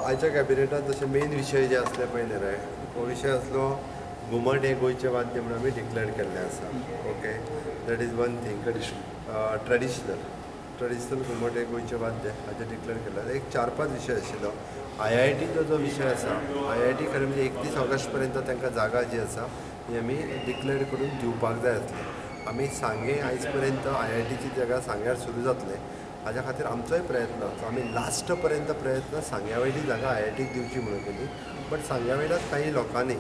आयच्या कॅबिनेटात जशे मेन विशय जे आसले पळय न्ही रे, हो विशय आसलो घुमट हें गोंयचें वाद्य म्हणून आमी डिक्लेअर केल्लें आसा. Okay, that is one thing. Traditional traditional घुमट हें गोंयचें वाद्य हाचें डिक्लेअर केल्लें. एक 4-5 विशय आशिल्लो. आयआयटीचो जो विशय आसा, आयआयटी खरें म्हणजे 31 ऑगस्ट पर्यंत तांकां जागा जी आसा ही आमी डिक्लेअर करून दिवपाक जाय आसली. आमी सांगें आयज पर्यंत आयआयटीची जागा सांग्यार सुरू जातलें हाज्या खातीर आमचोय प्रयत्न आसा. आमी लास्ट पर्यंत प्रयत्न सांग्या वयली जागा आयआयटीक दिवची म्हणून केली, बट सांग्या वयल्याच काही लोकांनी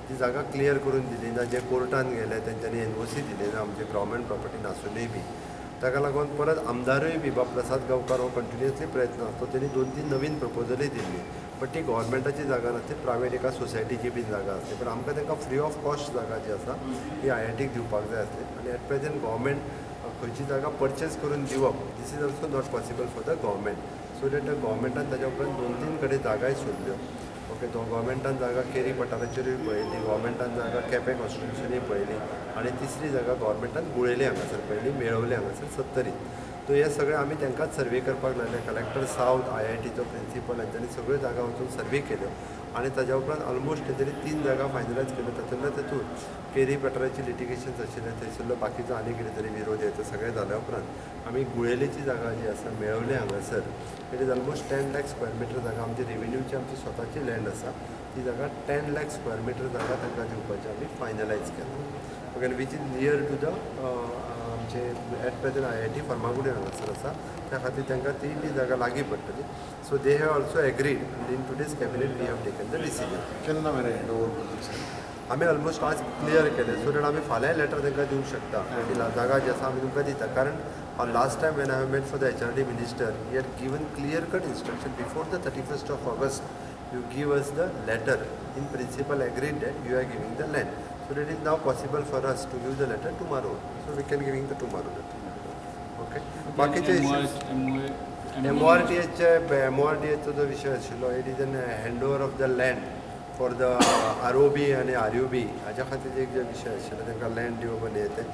ती जागा क्लियर करून दिली ना, जे कोर्टान गेले तेंच्यांनी एनओसी दिली ना आमची गव्हर्मेंट प्रॉपर्टी नासुनूय बी. ताका लागून परत आमदारूय बी बाब प्रसाद गांवकार हो कंटिन्युअसली प्रयत्न आसतो, तेणी 2-3 नवीन प्रपोजलूय दिल्ली, बट ती गव्हर्मेंटाची जागा नासली, प्रायवेट एका सोसायटीची बी जागा आसली. पण आमकां तांकां फ्री ऑफ कॉस्ट जागा जी आसा ती आयआयटीक दिवपाक जाय आसली. आनी एट प्रेजेंट गव्हर्मेंट खंयची जागा परचेज करून दिवप this is also not possible for the government. So that गव्हर्मेंटान ताज्या उपरांत 2-3 कडेन जागाय सोदल्यो. ओके, तो गव्हर्मेंटान जागा केरी पठाराचेरूय पळयली, गव्हर्मेंटान जागा केपें कॉन्स्टिट्युन्सीनूय पळयली, आनी तिसरी जागा गव्हर्मेंटान गुळेली हांगासर पळयली, मेळवली हांगासर सत्तरीत. सो हे सगळें आमी तांकांच सर्वे करपाक लागले. कलेक्टर सावथ, आयआयटीचो प्रिंसिपल हांच्यांनी सगळ्यो जागा वचून सर्वे केल्यो आनी ताज्या उपरांत ऑलमोस्ट तेंच्यांनी 3 जागा फायनलायज केल्यो. तातूंतल्या तातूंत केरी पठाराची लिटिगेशन्स आशिल्लें, थंयसरलो बाकीचो आनी कितें तरी विरोध येता सगळें जाल्या उपरांत आमी गुळेलीची जागा जी आसा मेळवली हांगासर, it is almost 10 lakh square meter जागा आमची रेवेन्यूची आमची स्वताची लँड आसा, ती जागा 10 लाख स्क्वेअर मिटर जागा तांकां दिवपाची आमी फायनलायज केला. Okay, which is near to the आमचे एट प्रेजेंट आयआयटी फर्मागुडी हांगासर आसा, त्या खातीर तांकां ती बी जागा लागीं पडटली. So they have also agreed and in today's cabinet we have taken the decision. केन्ना मेरेन हँड ओवर करतले सर? आमी ऑलमोस्ट आज क्लियर केलें, सो that आमी फाल्यां लेटर तांकां दिवंक शकता की जागा जी आसा आमी तुमकां दिता. कारण last time when I have met for the HRD minister, he had given clear cut instruction before the 31st of August you give us the letter, in principle agreed that you are giving the land. So it is now possible for us to give the letter tomorrow. So we can giving the tomorrow letter. Okay. बाकीचे एमओआरटीएचो जो विशय आशिल्लो, it is an hand over of the land for the ROB आनी RUB हाज्या खातीर एक जे विशय आशिल्लो तांकां लँड दिवप आनी हें तें,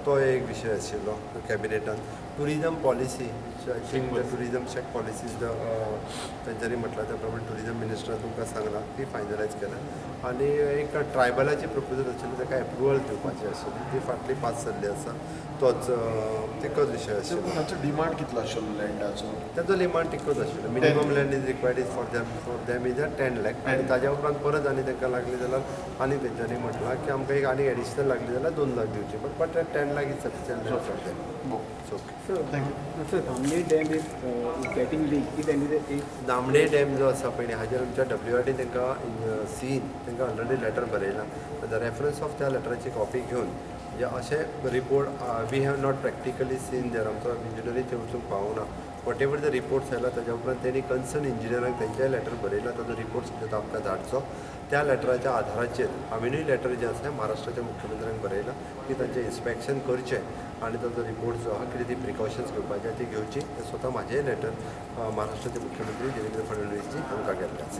तो एक विशय आशिल्लो कॅबिनेटान. Tourism policy, I think the tourism shack policy is the तेंच्यांनी म्हटलां त्या प्रमाणे टुरिजम मिनिस्टरान तुमकां सांगलां ती फायनलायज केल्या. आनी एक ट्रायबलाची प्रपोजल आशिल्ली ताका एप्रुवल दिवपाची आशिल्ली, ती फाटली पास जाल्ली आसा, तोच तितकोच विशय आशिल्लो. तांचो डिमांड कितलो आशिल्लो लँडाचो? तांचो डिमांड तितकोच आशिल्लो. Minimum land is required is for them is a 10 lakh. आनी ताज्या उपरांत परत आनी तांकां लागली जाल्यार आनी तेंच्यांनी म्हटलां की आमकां एक आनी एडिशनल लागली जाल्यार 2 लाख दिवची, but 10 lakh is sufficient land for them. Okay. Thank you. Sir, Dhamne Dam is getting leak. Is any is Dhamne dam जो आसा पळय हाजेर आमच्या डब्ल्यूआरडी तांकां सीन तांकां ऑलरेडी लेटर बरयलां. The reference of त्या लेटराची कॉपी घेवन म्हणजे अशे report we have not practically seen there, आमचो इंजिनियरींग थंय वचूंक पावना. What ever the reports आयला ताज्या उपरांत तेणी कन्सर्न इंजिनियरांक तेंच्याय लेटर बरयलां, ताजो रिपोर्ट सुद्दां आमकां धाडचो. त्या लेटराच्या आधाराचेर हांवेनूय लेटर जें आसा महाराष्ट्राच्या मुख्यमंत्र्यांक बरयलां की तांचें इन्स्पेक्शन करचें आनी ताजो रिपोर्ट जो आहा कितें ती प्रिकॉशन्स घेवपाची ती घेवची. स्वता म्हाजेंय लेटर महाराष्ट्राचे मुख्यमंत्री देवेंद्र फडणवीसजी हांकां गेल्लें आसा.